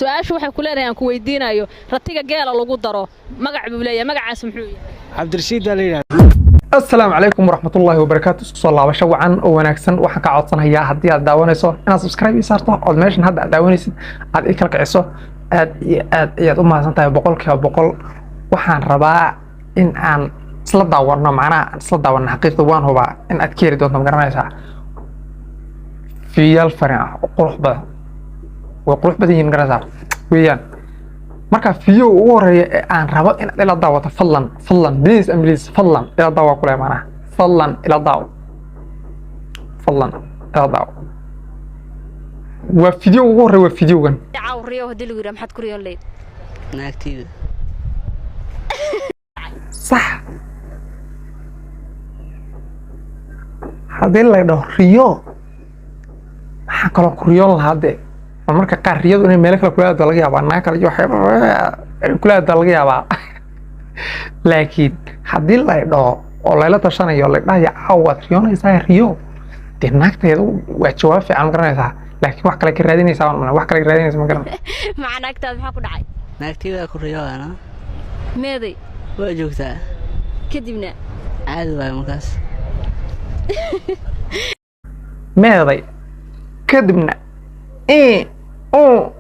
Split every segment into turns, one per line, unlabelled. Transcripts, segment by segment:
Su-aashu waxay ku leedahay aan ku weydiinayo, ratiga geela lagu daro magac buu leeyahay, magacaas muxuu yahay?
Cabdirashiid baa la yidhahda.
Asalaamu calaykum waraxmatullaahi wabarakaatu. Isku soo laabasho wacan oo wanaagsan. Waxaan ka codsanayaa haddii aad daawanayso inaad subscribe ii saarto, ood meeshan hadda aad daawanaysid aad ii kala kiciso. Aad iyo aad ayaad u mahadsan tahay, 100%. Waxaan rabaa in aan isla daawanno, macnaha aan isla daawanno xaqiiqda. Waan hubaa in aad ka heli doonto, ma garanaysaa, fiyaal farin ah oo qurux badan. Way qurux badan yihiin, ma garanaysaa weeyaan. Marka fiyo ugu horeeya ee aan rabo inaad ila daawato, fadlan, fadlan, please and please, fadlan ila daawa kule, macnaha fadlan ila daawo, fadlan ila daawo. Waa video ugu horeeya, waa videogan.
Cawriyo haddii lagu yidhaha, maxaad ku riyoon lahayd?
Naagtayda.
Sax, haddii la dhaho riyo, maxaa kaloo ku riyoon lahaa? Dee ma marka qaar riyadu inay meelo kale kula aado laga yaabaa, naag kale iyo waxyaaba inay kula aado laga yaabaa. Laakiin haddii la dhaho oo layla tashanayo, la dhahayo caawa waad riyoonaysaa, riyo, dee naagteedu waa jawaab fiican, ma garanaysaa? Laakiin wax kale ka raadinaysaa baan malay, wax kale ka raadinaysa, ma garan.
Maca naagtaada maxaa ku dhacay?
Naagtayda ku riyoodana.
Meeday?
Waa joogtaa.
Kadibna?
Caadi waayo markaas.
Meeday? Kadibna i u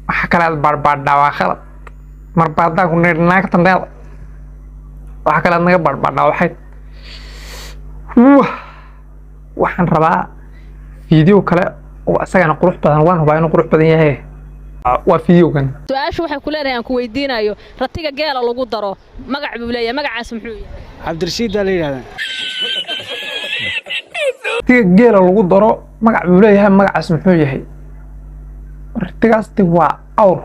waxa kale aad baadhbaadhaa waa khalad. Mar baadaan ku nidhi naagta meeda, waxa kale aad naga baadhbaadhaa waxay. Wah, waxaan rabaa video kale oo isagana qurux badan. Waan hubaa inuu qurux badan yahay. Waa videogan.
Su-aashu waxay ku leedahay aan ku weydiinayo, ratiga geela lagu daro magac buu leeyahay, magacaas muxuu yahay?
Cabdirashiid baa la yidhahdaa.
Ratiga geela lagu daro magac buu leeyahay, magacaas muxuu yahay? Ritigaas de waa awr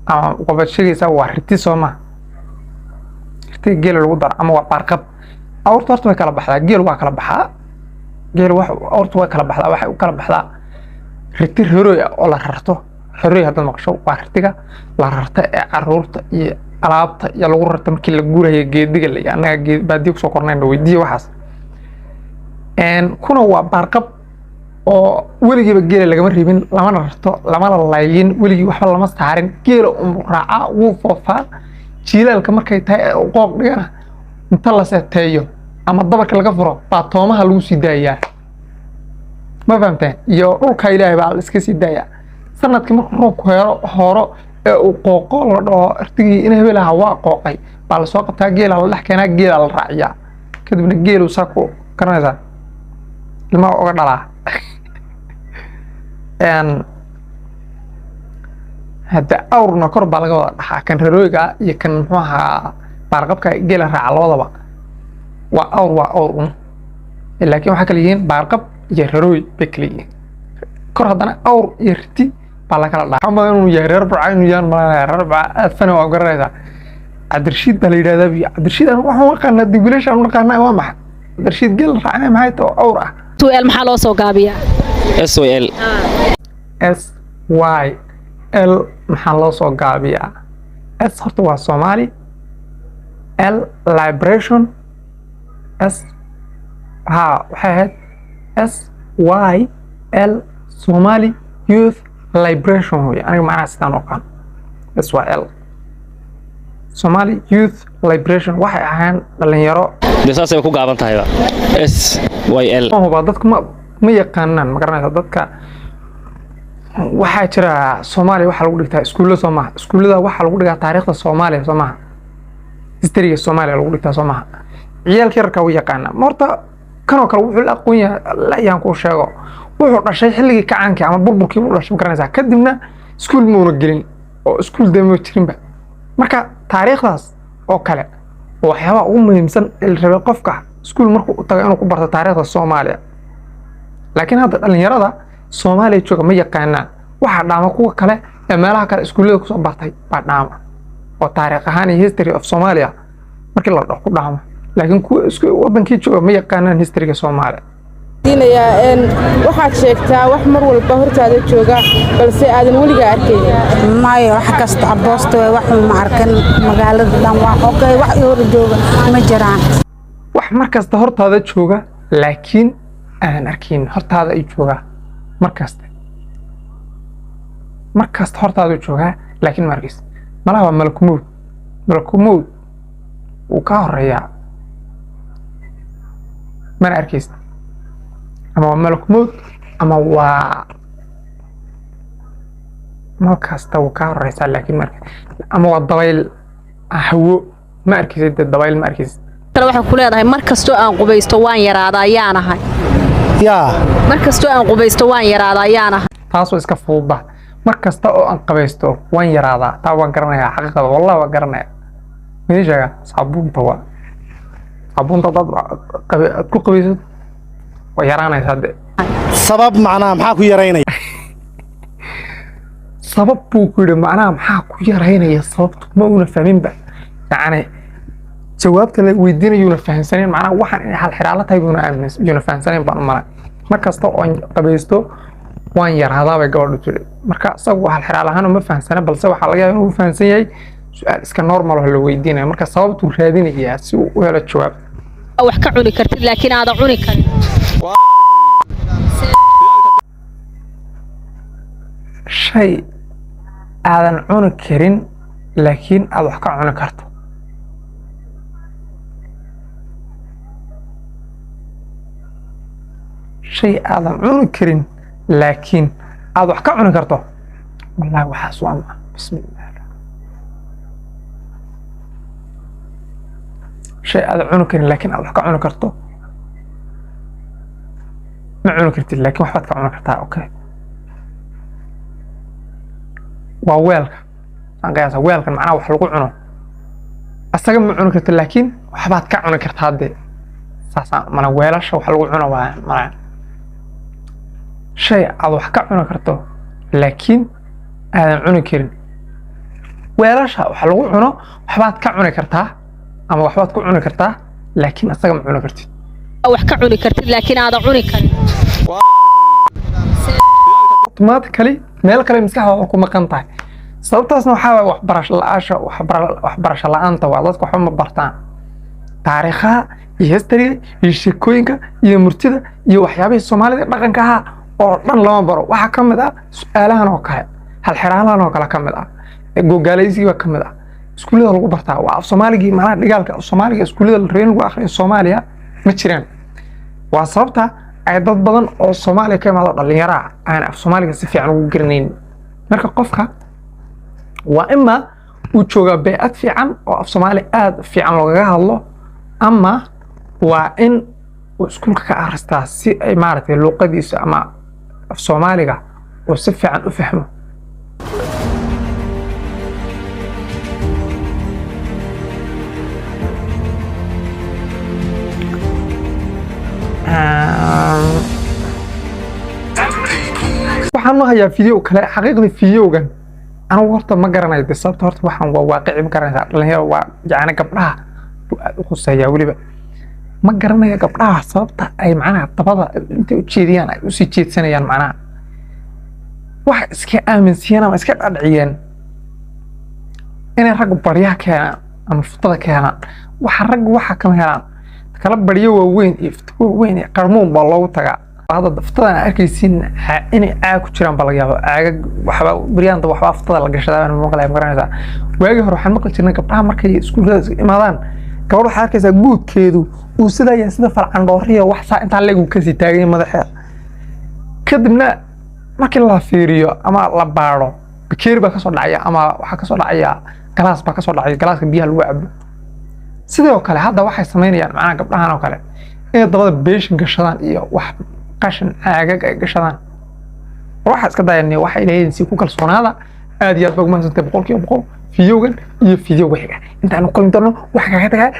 ama wabaad sheegaysaa, waa riti soo ma? Ritiga geela lagu daro ama waa baarqab. Awrta horta way kala baxdaa, geel waa kala baxaa, geel wax awrta way kala baxdaa. Waxay u kala baxdaa riti roroy ah oo la rarto. Roroy haddaad maqasho, waa ritiga la rarta ee caruurta iyo alaabta iyo lagu rarta markii la guurayo geediga la annaga geed baadiyo kusoo kornayna weydiiye waxaas. Kuna waa baarqab oo weligiiba geela lagama ribin, lamana rarto, lamana laylin, weligii waxba lama saarin. Geela un raacaa, wuu foofaa. Jiilaalka markay tahay ee uu qooq dhigana, inta la seeteeyo ama dabarka laga furo baa toomaha lagu sii daayaa, ma fahamteen? Iyo dhulka Ilaahay baa la iska sii daayaa. Sanadkii markuu roobku heero horo ee uu qooqo, la dhaho artigii in hebel aha waa qooqay, baa lasoo qabtaa, geela la dhex keenaa, geela la raaciyaa. Kadibna geelu saa ku garanaysaa ilmaha uga dhalaa. Hadda awrna kor baa laga wada dhaxaa, kan rarooyga iyo kan muxuu ahaa baarqabka geela raaca, labadaba waa awr, waa awr un. Laakiin waxaa kala yihiin baarqab iyo rarooy bay kala yihiin. Kor haddana awr iyo riti baa la kala dhaxa. Waxaan inuu yahay reer Burca, inuu yahan malanaya reer Burca aad fani waa garanaysaa. Cabdirashiid baa la yidhahdaa biyo Cabdirashiid. Anigu waxaan u aqaanaa dee wiilasha aan u naqaanaa. Waa maxay Cabdirashiid geel raacnay? Maxay tahay oo awr ah?
2L maxaa loo soo gaabiyaa?
S Y L.
S Y L maxaa loo soo gaabiyaa? S horta waa Somali, L liberation, S ha waxay ahayd S Y L, Somali Youth Liberation wey. Aniga macnaha sidaan u aqaan S Y L, Somali Youth Liberation, waxay ahayn dhalinyaro.
Dee saasay ku gaaban tahayba S Y L.
Ma hubaa, dadku ma yaqaanaan, ma garanaysa. Dadka waxaa jira Soomaaliya waxaa lagu dhigtaa iskuulla soo maaha? Iskuullada waxaa lagu dhigaa taariikhda Soomaaliya soo maaha? Historyga Soomaaliya lagu dhigtaa soo maaha? Ciyaalka yararka way yaqaanaa. Ma horta kanoo kale wuxuu la aqoon yahay la-yaan kuu sheego, wuxuu dhashay xilligii kacaankii ama burburkii buu dhashay, ma garanaysaa? Kadibna iskuul muuna gelin oo iskuul dee ma jirinba. Marka taariikhdaas oo kale oo waxyaabaha ugu muhiimsan ee la rabay qofka iskuul markuu u tago inuu ku barto taariikhda Soomaaliya. Laakiin hadda dhalinyarada Soomaaliya jooga ma yaqaanaan. Waxaa dhaama kuwa kale ee meelaha kale iskuullada kusoo bartay baa dhaama oo taariikh ahaan iyo history of Soomaaliya markii la dhaho ku dhaama. Laakiin kuwa isku wadankii jooga ma yaqaanaan historyga Soomaaliya.
Diinayaa, waxaad sheegtaa wax mar walba hortaada jooga balse aadan weligaa arkaynin.
Maya, wax kasta aboosto way, wax ma arkan. Magaalada dhan waa okay, wax i hor jooga ma jiraan.
Wax mar kasta hortaada jooga laakiin aan arkayn, hortaada ay joogaa mar kasta. Mar kasta hortaaduu joogaa, laakiin ma arkaysid. Malaha waa malakumowd. Malakumowd wuu kaa horeeyaa, mana arkaysid. Ama waa malakumowd ama waa mar kasta wuu kaa horeysaa, laakiin ma arkaysid. Ama waa dabayl, hawo, ma arkaysid dee, dabayl ma arkaysid.
Kale waxay ku leedahay: mar kastoo aan qubaysto waan yaraadaa, ayaan ahay?
Yaa.
Mar kastoo aan qubaysto waan yaraadaa, ayaan ahay?
Taasoo iska fududa. Mar kasta oo aan qabaysto waan yaraadaa, taa waan garanayaa xaqiiqada, wallahi waan garanayaa. Midin sheega, saabuunta waa saabuunta. Hadaad aad ku qabaysato waa yaraanaysaa de.
Sabab macnaha maxaa ku yaraynaya?
Sabab buu ku yidhi, macnaha maxaa ku yaraynaya? Sababtu ma una fahminba, yacni jawaabta la weydiinayuuna fahamsanayn. Macnaha waxaan inay hal xiraalo tahay buuna yuuna fahamsanayn baan u malay. Mar kasta oon qabaysto waan yaraadaa bay gabadhu tiri. Marka isagu hal xiraal ahaan uma fahamsana, balse waxaa laga yaabaa inuu fahamsan yahay su-aal iska normal oo la weydiinayo. Marka sababtuu raadinayaa si uu u helo jawaab.
Wax ka cuni kartid laakiin aadan cuni karin.
Shay aadan cuni karin laakiin aad wax ka cuni karto. Shay aadan cuni karin laakiin aad wax ka cuni karto. Wallahi waxaas waa ma bismillah. Shay aadan cuni karin laakiin aad wax ka cuni karto. Ma cuni kartid laakiin waxbaad ka cuni kartaa. Okay, waa weelka aan qiyaasa. Weelkan macnaha wax lagu cuno asaga ma cuni karto, laakiin waxbaad ka cuni kartaa dee. Saasaan mana weelasha wax lagu cuno waa mana shay aad wax ka cuni karto laakiin aadan cuni karin. Weelasha wax lagu cuno waxbaad ka cuni kartaa ama waxbaad ku cuni kartaa, laakiin asaga ma cuni kartid.
Wax ka cuni kartid laakiin aadan cuni karin.
Automatically meel kale maskaxdaada ku maqan tahay. Sababtaasna waxaa waaye waxbarasho la-aasha, waxbarasho la-aanta. Waa dadka waxba ma bartaan taariikhaha iyo historyga iyo sheekooyinka iyo murtida iyo waxyaabihii Soomaalida dhaqanka ahaa oo dhan lama baro. Waxaa ka mid ah su-aalahan oo kale, halxiraalahan oo kale ka mid ah, gogaalaysigii baa ka mid ah. Iskuullada lagu bartaa waa af Soomaaligii, macnaha dhigaalka af Soomaaliga iskuullada la rabay in lagu akhriyo Soomaaliya ma jiraan. Waa sababta ay dad badan oo Soomaaliya ka imaado, dhalinyaro ah, aan af Soomaaliga si fiican ugu garanayn. Marka qofka waa ima uu joogaa beecad fiican oo af Soomaali aad fiican loogaga hadlo, ama waa in uu iskuulka ka akhristaa si ay maaragtay luuqadiisa ama af Soomaaliga uu si fiican u fahmo. Waxaan u hayaa video kale. Xaqiiqdii videogan anigu horta ma garanayo de sababta. Horta waxaan waa waaqici, ma garanaysaa? Dhalinyaro waa, yacni gabdhaha buu aad u khuseeyaa weliba. Ma garanayo gabdhaha sababta ay macnaha dabada intay u jeediyaan ay usii jeedsanayaan. Macnaha wax iska aaminsiiyeen ama iska dhadhiciyeen inay raggu baryaha keenaan ama futada keenaan. Waxa raggu waxa kama helaan kala baryo waaweyn iyo futo waaweyn iyo qarmuun baa loogu tagaa. Hadda futadan aad arkaysiin inay caag ku jiraan baa laga yaaba. Caagag waxba baryaanta waxbaa futada la gashadaa baan maqlaya, ma garanaysaa? Waagii hore waxaan maqli jirnay gabdhaha markay iskuulkada imaadaan, gabadh waxaad arkaysaa guudkeedu uu sidaa yahay, sida farcandhooriya, wax saa intaa leeg uu kasii taagay madaxeeda. Kadibna markii la fiiriyo ama la baadho, bakeeri baa kasoo dhacaya ama waxaa kasoo dhacaya galaas baa kasoo dhacaya, galaaska biyaha lagu cabo. Sidoo kale hadda waxay samaynayaan macnaha gabdhahan oo kale inay dabada beeshin gashadaan iyo wax qashin caagag ay gashadaan. War waxaa iska dayanay, waxay leeyihiin si ku kalsoonaada. Aad iyo aad baa ugu mahadsantahay 100% fiidiyowgan iyo fiidiyowga xiga intaanu kulmi doono. Waxaan kaga tagaa.